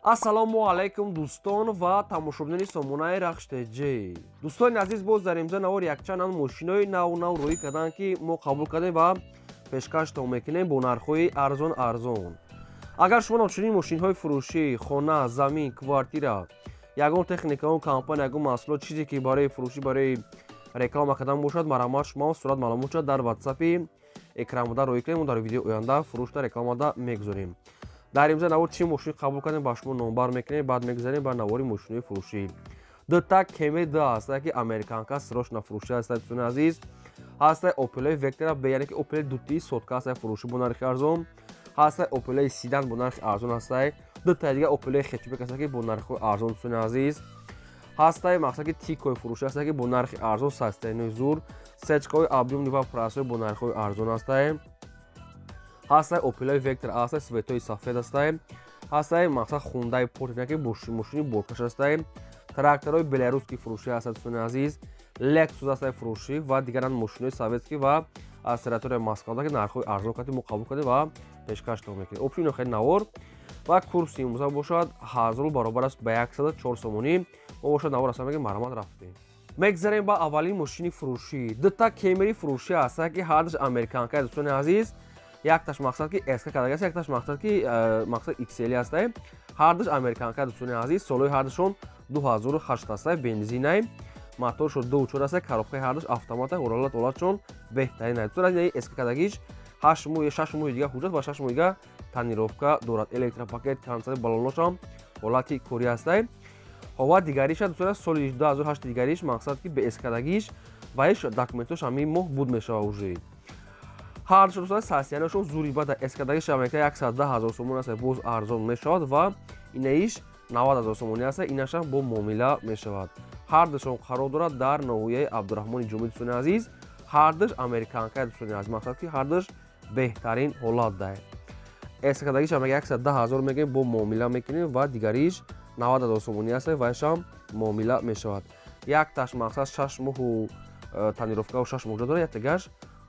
Ассалому алайкум, дӯстон ва тамошобинони сомонаи Рахш ТЖ. Дӯстони азиз, боз дар имза навор якчанд мошинои нав нав рӯӣ карданд, ки мо қабул кардем ва пешкаштон мекунем бо нархҳои арзон арзон. Агар шумо чунин мошинҳои фурӯшӣ, хона, замин, квартира, ягон техникаон, компания, ягон маҳсулот, чизе ки барои фурӯшӣ, барои реклама кардан бошад, марҳамат, шумо сурат маълумот шуд дар ватсапи экранбуда рӯӣ кунем. Мо дар видеои оянда фурӯшта, рекламада мегузорем. Дар имза навор чӣ мошин қабул кардем, ба шумо номбар мекунем. Баъд мегузарем ба навори мошинои фурӯшӣ. Дута Кемри д ҳаста, ки американка, срочно фурӯшӣ ҳаста. Дӯстони азиз, ҳаста Опелои Вектора Б, яъне ки Опели дути сотка ҳаста, фурӯшӣ бо нархи арзон. Ҳаста Опелои седан бо нархи арзон ҳастай. Дутаи дига Опелои хэтчбек ҳаста, ки бо нархҳои арзон. Дӯстони азиз, ҳастаи мақсад ки Тикои фурӯшӣ ҳаста, ки бо нархи арзон, состояние зур, сечкаҳои объёмный ва простой бо нархҳои арзон ҳастай. Ҳастай Опелои Вектор ҳастай, цветои сафед ҳастай. Ҳастай мақсад Хундай Порт, ки мошини боркаш ҳастай. Тракторҳои беларусский фурӯшӣ ҳастад. Дӯстони азиз, Лексус ҳастай фурӯшӣ ва дигаран мошинои советский ва аз территорияи Москва, ки нархҳои арзон кардем, мо қабул кардем ва пешкаштон мекунем. Общий нохели навор ва курси имрӯза бошад 1000 рубл баробар аст ба 104 сомонӣ. Мо бошад навор аста мегем, марҳамат, рафтем. Мегзарем ба аввалин мошини фурӯшӣ. Дута Кемери фурӯшӣ ҳаста, ки ҳардаш американка. Дӯстони азиз, якташ мақсад ки СК кардагааст, якташ мақсад ки мақсад XL ҳастай. Ҳардаш американка. Дӯстони азиз, солҳои ҳардашон 2008 ҳастай, бензинай, моторшо 2,4 ҳастай, коробкаи ҳардаш автомата, ҳолатшон беҳтарин. Дӯстони азиз, СК кардагиш 8 моҳ, 6 моҳи дига ҳуҷҷат ва 6 моҳи дига тонировка дорад. Электропакет, кондитсионер, баллоношам ҳолати корӣ ҳастай. Ва дигариша, дӯстони, соли 2008. Дигариш мақсад ки без кардагиш ва иш документош ҳамин моҳ буд мешава уже. Ҳар дӯстон, состояниешон зури бада. СК кардагиш амека 110 000 сомон аст, боз арзон мешавад, ва инаиш 90 000 сомонӣ аст, инашам бо муомила мешавад. Ҳардушон қарор дорад дар ноҳияи Абдураҳмони Ҷомӣ. Дӯстони азиз, ҳардуш американка. Дӯстони азиз, мақсад ки ҳардуш беҳтарин ҳолат дай. СК кардагиш амега 110 000 мегӯем, бо муомила мекунем, ва дигариш 90 000 сомонӣ аст, вайшам муомила мешавад. Якташ мақсад 6 моҳу тонировкаву 6 моҳ ҳуҷҷат дорад, яктагаш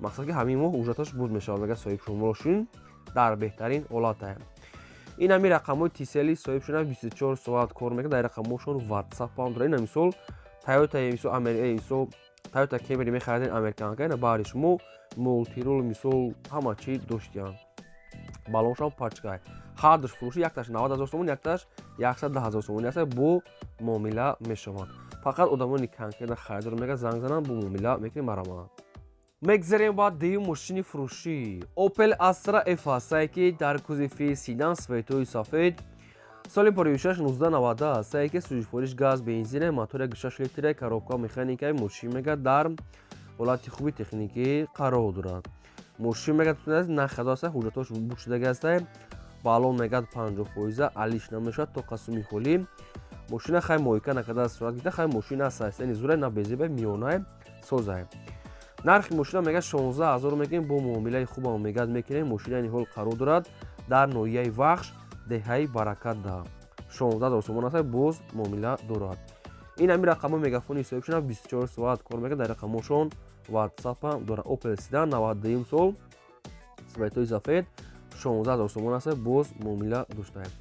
мақсад ки ҳамин моҳ ҳуҷҷаташ буд мешавад. Мега соҳиб мошин дар беҳтарин ҳолат. Ин ҳами рақамҳои Тисели соҳиб шуда 24 соат кор мекунад. Дар рақамҳошон Ватсап ҳам дорад. Ина мисол Тойота, мисол, мисол Тойота Кемри мехариден, американка, ина баҳри шумо мультирул, мисол, ҳама чӣ доштиян, баллоншам пачкай. Ҳардуш фурӯши, якташ 90 000 сомон, якташ 110 000 сомонӣ аст, бо муомила мешаванд. Фақат одамони конкретно харидор мега занг зананд, бо муомила мекунем, марҳамат. Мегзарем ба дуюм мошини фурӯшӣ. Opel Astra F ҳастае, ки дар кузови седан, цветои сафед, соли 56 1990 ҳастае, ки сӯзишвориш газ, бензина, мотори 6 литра, коробка механикаи. Мошин мега дар ҳолати хуби техникӣ қарор дорад. Мошин мега нахадо аста, ҳуҷҷатҳош буд шудаги ҳастае. Баллон мегад 50 фоиза, алиш намешавад то қасуми холӣ. Мошина хай мойка накарда сурат гирифта. Хай, мошина состояние зурай, на безебай, миёнай, созай. Нархи мошина мега 16 000 мегӯем, бо муомилаи хубам мегад мекунем. Мошина ниҳол қарор дорад дар ноҳияи Вахш, деҳаи Баракатда. 16 000 сомон аст, боз муомила дорад. Ин ҳами рақамҳо мегафони соҳиб шуда 24 соат кор мекунад. Дар рақамҳошон Ватсапам дорад. Опел седан, 92 сол, цветои сафед, 16 000 сомон аст, боз муомила доштаем.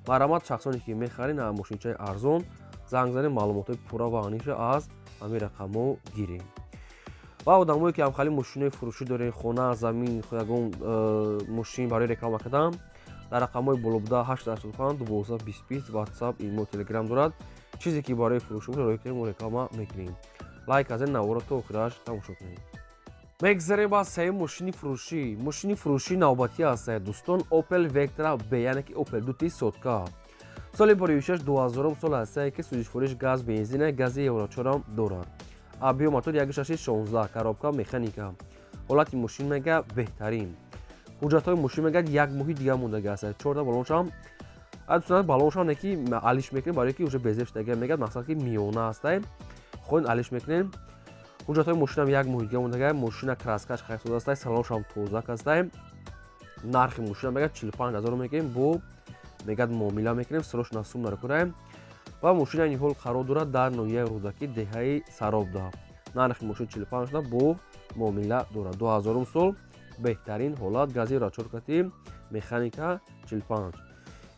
Марҳамат, шахсоне ки мехаред мошинчаи арзон, занг занед, маълумотҳои пурра ва аниша аз ҳамин рақамҳо гирем. Ва одамое ки ҳамхали мошинои фурӯшӣ дорем, хона, замин, ягон мошин барои реклама кардан, дар рақамҳои боло буда 885 12 20 20 Ватсап, Имо, Телеграм дорад. Чизе ки барои фурӯшӣ бошад, роҳӣ кунем, мо реклама мекунем. Лайк аз ин наворо то охираш тамошо кунем. Мегзарем ба сеюм мошини фурӯшӣ. Мошини фурӯшӣ навбатӣ аст, дӯстон, Opel Vectra B, яъне ки Opel дути сотка, соли 56 2000 сол ҳастае, ки сӯзишвориш газ, бензина, гази евро 4 дорад. Объём мотор 1,16, коробка механика. Ҳолати мошин мега беҳтарин. Ҳуҷҷатҳои мошин мегӯяд як моҳи дига мондаги аст. Чорда баллоншам, баллоншам не ки алиш мекунем, барое ки уже безеб шудага. Мегӯяд мақсад ки миёна ҳастай, хоҳем, алиш мекунем. Ҳуҷҷатҳои мошинам як моҳи дига мондага. Мошина краскаш хайсода астай, салоншам тозак астай. Нархи мошина мегӯяд 45 000 мегӯем, бо мегӯяд муомила мекунем, срочно сум наракураем. Ва мошина ниҳол қарор дорад дар ноҳияи Рӯдакӣ, деҳаи Саробда. Нархи мошин 45 шуда, бо муомила дорад. 2000 сол, беҳтарин ҳолат, гази рачоркати, механика, 45.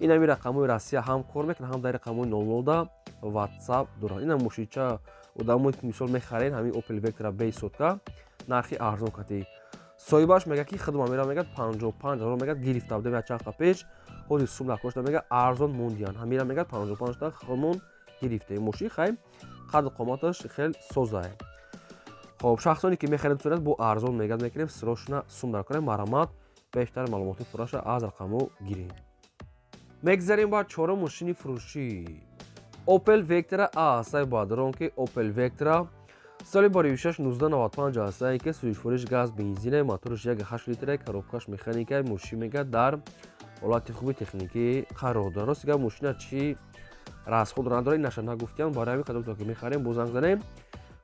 Ин ҳами рақамҳои Россия ҳам кор мекунад, ҳам дар рақамҳои 00 WhatsApp дорад. Ина мошинча одамое ки мисол мехарен ҳамин Opel Vectra бе сотка нархи арзон кати. Соҳибаш мегӯяд, ки хидма мера, мегӯяд, 55 ҳазор, мегӯяд, гирифта будем як чанд қа пеш, ҳозир сум дар кошта, мегӯяд, арзон мондиян. Ҳамира, мегӯяд, 55 та худмон гирифтем. Мошин хай қадду қоматаш хел созае. Хоб, шахсоне ки мехаред сурат бо арзон, мегӯяд, мекунем, срочно сум дар кунем, марҳамат, бештар маълумоти пурраша аз рақамҳо гирем. Мегзарем ба чорум мошини фурӯшӣ. Opel Vectra A ҳастаи баъдрон, ки Opel Vectra соли барои 1995 ҳастае, ки сӯзишвориш газ бензине, мотораш 1,8 литре, коробкаш механика. Мошин, мегӯяд, дар ҳолати хуби техникӣ қарор дорад. Рости гап, мошина чӣ расход надорад, инаша нагуфтиям. Барои ҳамин кадом ки мехарем, бо занг занем.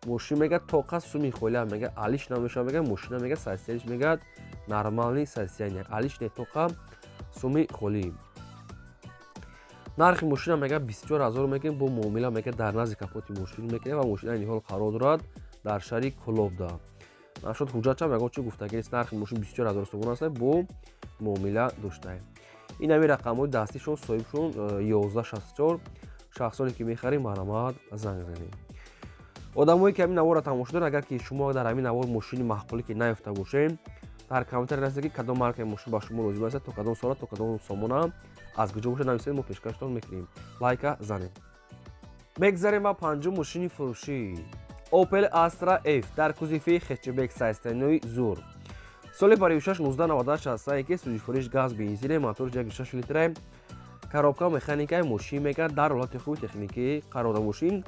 Мошин, мегӯяд, тоқа суми холия, мегӯяд, алиш намешавад. Мегӯяд, мошина, мегӯяд, состояниш, мегӯяд, нормальный состояние, алиш не, тоқа суми холӣ. Нархи мошина, мегӯяд, 24 000 мекунем, бо муомила, мегӯяд, дар назди капоти мошин мекунем. Ва мошина айни ҳол қарор дорад дар шаҳри Кӯлобда. Нашуд ҳуҷҷатчам ягон чӣ гуфтагӣ нест. Нархи мошин 24 000 сомон аст, бо муомила доштаем. Ин ҳамин рақамҳои дастишон, соҳибшон 1164. Шахсоне ки мехарем, марҳамат, занг занем. Одамое ки ҳамин наворро тамошо доранд, агар ки шумо дар ҳамин навор мошини маъқулӣ ки наёфта бошем, дар комментарий нависед, ки кадом маркаи мошин ба шумо лозим аст, то кадом сола, то кадом сомона, аз куҷо бошад, нависед, мо пешкаштон мекунем. Лайка занем. Мегзарем ба панҷум мошини фурӯшӣ. Opel Astra F дар кузови хэтчбек, состояниеи зур, соли барои 1998 ҳастае, ки сӯзишвориш газ бензине, мотор 1,6 литре, коробка механикаи. Мошин, мегӯяд, дар ҳолати хуби техникӣ қарор дорад. Мошин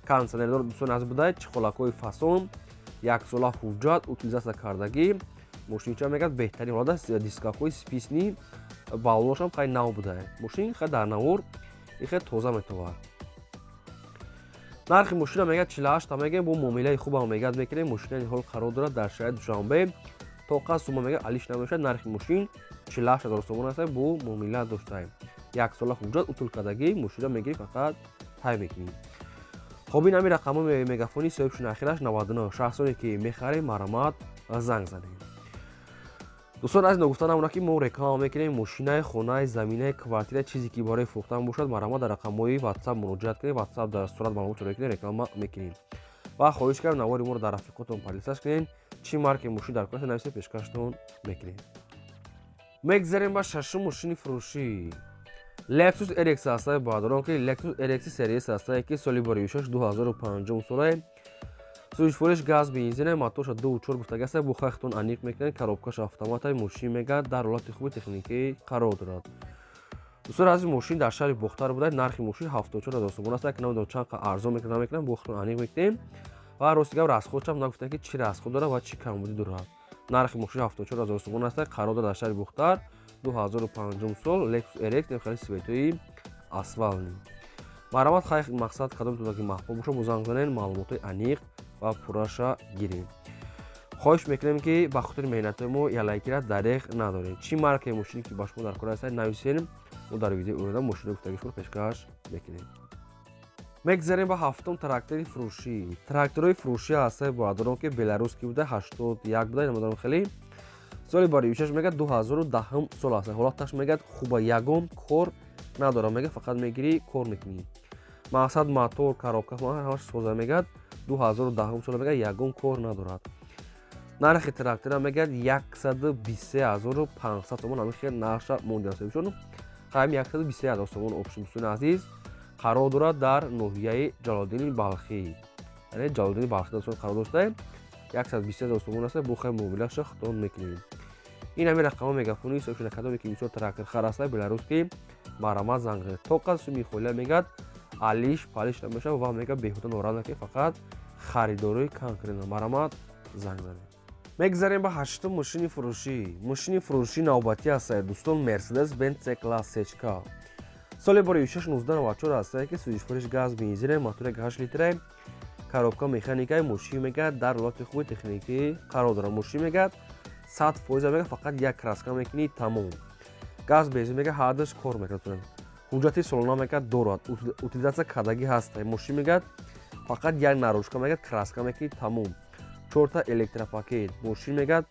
кондитсионердор, дӯстони азиз, буда, чехолакҳои фасон, яксола ҳуҷҷат, утилизация кардагӣ. Мошинча, мегӯяд, беҳтарин ҳолат аст, дискаҳои спицни, баллонашам хай нав буда. Мошин хай дар навор ихе тоза метовад. Нархи мошина, мегӯяд, 48 мегӯем, бо муомилаи хубам, мегӯяд, мекунем. Мошина ҳол қарор дорад дар шаҳри Душанбе. Тоқа сума, мегӯяд, алиш намешавад. Нархи мошин 48 000 сомон аст, бо муомила доштаем. Яксола ҳуҷҷат, утил кардагӣ. Мошина мегирӣ, фақат тай мекунӣ. Хоб, ин ҳамин рақамҳои мегафони соҳибшуна, ахираш 99. Шахсоне ки мехарем, марҳамат, занг занем. Дӯстон азиз, ногуфта намонад, ки мо реклама мекунем мошинаи, хонаи, заминаи, квартира, чизе ки барои фурӯхтан бошад, марҳамат, дар рақамҳои WhatsApp муроҷиат кунед. WhatsApp дар сурат маълумотро мекунем, реклама мекунем. Ва хоҳиш кардам, навори моро дар рафиқотон поделиться кунед. Чӣ марки мошин дар кор, нависед, пешкаштон мекунем. Мегзарем ба шашум мошини фурӯшӣ. Lexus RX ҳастаи баъдорон, ки Lexus RX серия ҳастае, ки соли барои 2005 солае, сӯзишвориш газ бензине, моторша 2,4 гуфтагаста, бо хахтон аниқ мекунед, коробкаш автоматай. Мошин, мегӯяд, дар ҳолати хуби техникӣ қарор дорад. Дӯстони азиз, мошин дар шаҳри Бохтар буда. Нархи мошин 74 000 сомон аст. Намедонам, чанд қа арзон мекунад, намекунад, бо худтон аниқ мекунем. Ва рости гап, расходшам нагуфта, ки чӣ расход дорад ва чӣ камбудӣ дорад. Нархи мошин 74 000 сомон аст, қарор дорад дар шаҳри Бохтар, 2005 сол, Lexus RX хеле цветои асфалтный. Марҳамат, хай, мақсад, кадомтон ки маъқул бошад, бо занг занед, маълумотҳои аниқ ва пурраша гирем. Хоҳиш мекунем, ки ба хотири меҳнатҳои мо як лайкира дареғ надорем. Чӣ маркаи мошине ки ба шумо дар кор ҳастад, нависем, мо дар видеои оянда мошинои гуфтагии шуморо пешкаш мекунем. Мегзарем ба ҳафтум трактори фурӯшӣ. Тракторҳои фурӯшӣ ҳастаи бародарон, ки беларусский буда, 81 буда, намедонам, хеле соли барои мегӯяд, 2010 сол аст. Ҳолаташ, мегӯяд, хуба, ягон кор надорам, мегӯяд, фақат мегирӣ, кор мекунӣ. Мақсад, мотор, коробка, ҳамаш соза. Мегӯяд, 2010 сол, мегӯяд, ягон кор надорад. Нархи трактора, мегӯяд, 123 500 сомон. Ҳамин хел нархша мондиасчун хайм 123 000 сомон. Общем, дӯстони азиз, қарор дорад дар ноҳияи Ҷалолиддини Балхӣ, яъне Ҷалолиддини Балхӣ қарор доштаем. 123 000 сомон аст, бо хай муомилаша худтон мекунем. Ин ҳамин рақамҳо мегафони ҳисоб шуда. Кадоме ки мисол трактор хар аста беларусский, марҳамат, занг занед. Тоқа суми холия, мегӯяд, алиш палиш намешавад ва мегӯяд, беҳуда нораз накунед, фақат харидорои конкретно марҳамат, занг занед. Мегзарем ба ҳаштум мошини фурӯшӣ. Мошини фурӯшӣ навбатӣ ҳастае, дӯстон, Мерседес Бенц C класс сечка, соли бори 1994 ҳастае, ки сӯзишвориш газ бензине, мотори 8 литре, коробка механикаи. Мошин, мегӯяд, дар ҳолати хуби техникӣ қарор дорад. Мошин, мегӯяд, 100%, мегӯяд, фақат як краска мекунӣ, тамом. Газ, бензин, мегӯяд, ҳардаш кор мекунад. Ҳуҷҷати солона, мегӯяд, дорад, утилизация кардагӣ ҳаста. Мошин, мегӯяд, фақат як наружка, мегӯяд, краска мекунӣ, тамом. Чорта электропакет. Мошин, мегӯяд,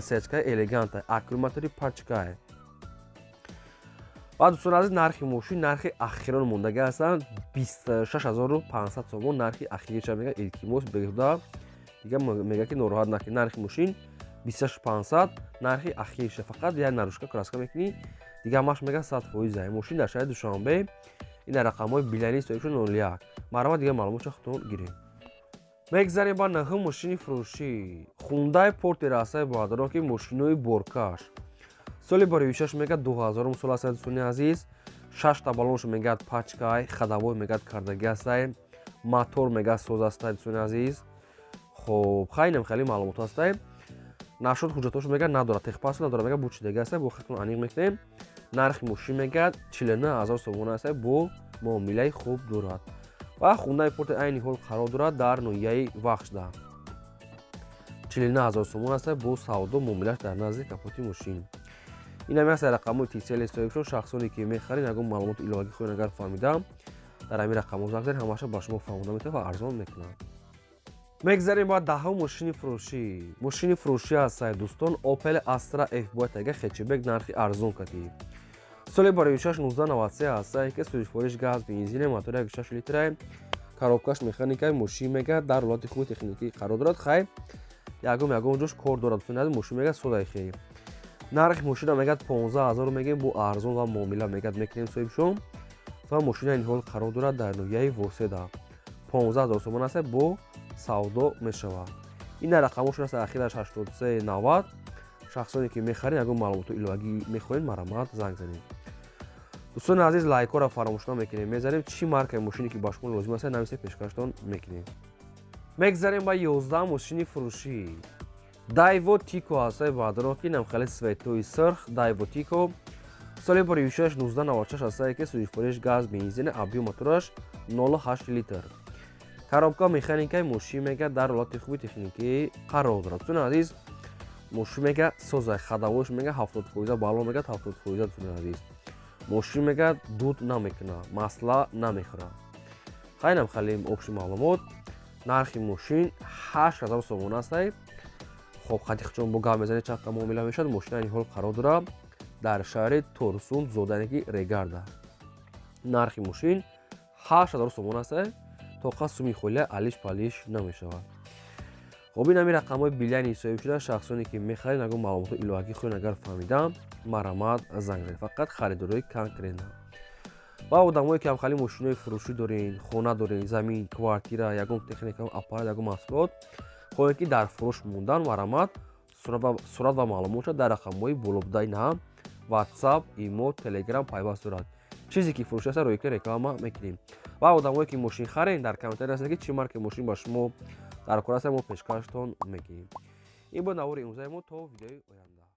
сечкаи элеганта, аккумулятори пачкае. Ва, дӯстони азиз, нархи мошин, нархи ахирон мондагӣ ҳастанд 26 500 сомон. Нархи ахириша мега, илтимос, беҳуда дига мега, ки нороҳат накунед. Нархи мошин 26 500, нархи ахириша. Фақат як наружка краска мекунӣ, дига ҳамаш мега 100%. Мошин дар шаҳри Душанбе, ин дар рақамҳои билани соҳибшо 01. Марҳамат, дига маълумотша худтон гиред. Мегзарем ба наҳум мошини фурӯшӣ. Хундай Портер ҳастаи, бародарон, ки мошинои боркаш. Соли бароишаш мегӯяд 2000 сол аст. Дӯстони азиз, шашта баллоншо мегӯяд пачкай, ходовой мегӯяд кардагӣ ҳастай, мотор мегӯяд соз ҳастай. Дӯстони азиз, хоб, хайнам хеле маълумот ҳастай. Нашуд, ҳуҷҷатошо мегӯяд надорад, техпаспорт надорад, мегӯяд бучидаги ҳастай, бо хатон аниқ мекунем. Нархи мошин мегӯяд 49 000 сомона ҳастай, бо муомилаи хуб дорад. Ва Хундаи Портер айни ҳол қарор дорад дар ноҳияи Вахшда. 49 000 сомон ҳастай, бо савдо муомилаш дар назди капоти мошин. Ин ҳами аст рақамҳои тисели соҳибшон. Шахсоне ки мехаред, ягон маълумоти иловагӣ хоҳед, агар фаҳмидам, дар ҳамин рақамҳо занг занед, ҳамаша ба шумо фаҳмода метавад ва арзон мекунад. Мегзарем ба даҳум мошини фурӯшӣ. Мошини фурӯшӣ ҳастай, дӯстон, Opel Astra F бояд ага хэтчбек, нархи арзон катӣ. Соли бароишаш 1993 ҳастай, ки сӯзишвориш газ, бензине, мотори 6 литрай, коробкаш механикай. Мошин мегӯяд дар ҳолати хуби техникӣ қарор дорад. Хай, ягон ягон ҷош кор дорад. Мошин мегӯяд содай хел. Нархи мошина мегӯяд 15 000 мегӯем, бо арзон ва муомила мегӯяд мекунем соҳибшон. Ва мошина ин ҳол қарор дорад дар ноҳияи Воседа. 15 000 сомон аст, бо савдо мешавад. Ин рақамошон аст, ахираш 83 90. Шахсоне ки мехаред, ягон маълумоти иловагӣ мехоҳед, марҳамат, занг занед. Дӯстони азиз, лайкҳоро фаромӯш намекунем, мезанем. Чӣ маркаи мошине ки ба шумо лозим аст, нависе, пешкаштон мекунем. Мегзарем ба 11 мошини фурӯшӣ. Дайво Тико ҳастаи, бародарон, ки инам хеле цветои сирх. Дайво Тико соли бароишаш 1996 ҳастае, ки сӯзишвориш газ, бензин, объём мотораш 0,8 литр, коробка механикаи. Мошин мегӯяд дар ҳолати хуби техникӣ қарор дорад. Дӯстони азиз, мошин мегӯяд созай, ходовойш мегӯяд 70%, баллон мегӯяд 70%. Дӯстони азиз, мошин мегӯяд дуд намекунад, масла намехӯрад. Хайнам хеле общий маълумот. Нархи мошин 8000 сомон астай. Хоб, хатихчон бо гап мезанед, чанд қа муомила мешавад. Мошин айни ҳол қарор дорад дар шаҳри Торсун зода, ки Регарда. Нархи мошин 8000 сомон астай, тоқа суми холия алиш палиш намешавад. Хоб, ин ҳамин рақамҳои билияни соҳиб шуда. Шахсоне ки мехаред, ягон маълумоти иловагӣ хоҳед, агар фаҳмидам, марҳамат, занг занед. Фақат харидорои конкретно ва одамое ки ҳамхали мошинои фурӯшӣ дорен, хона дорен, замин, квартира, ягон техника, аппарат, ягон маҳсулот хоҳед, ки дар фурӯш мондан, марҳамат, сурат ва маълумотша дар рақамҳои болобудаи наҳам WhatsApp, Имо, Telegram пайваст дорад. Чизе ки фурӯш аст, рӯйка реклама мекунем. Ва одамое ки мошин харен, дар комментария ҳастед, ки чӣ марки мошин ба шумо дар кор аст, мо пешкаштон мекунем. Ин буд навори имрӯзаи мо. То видеои оянда.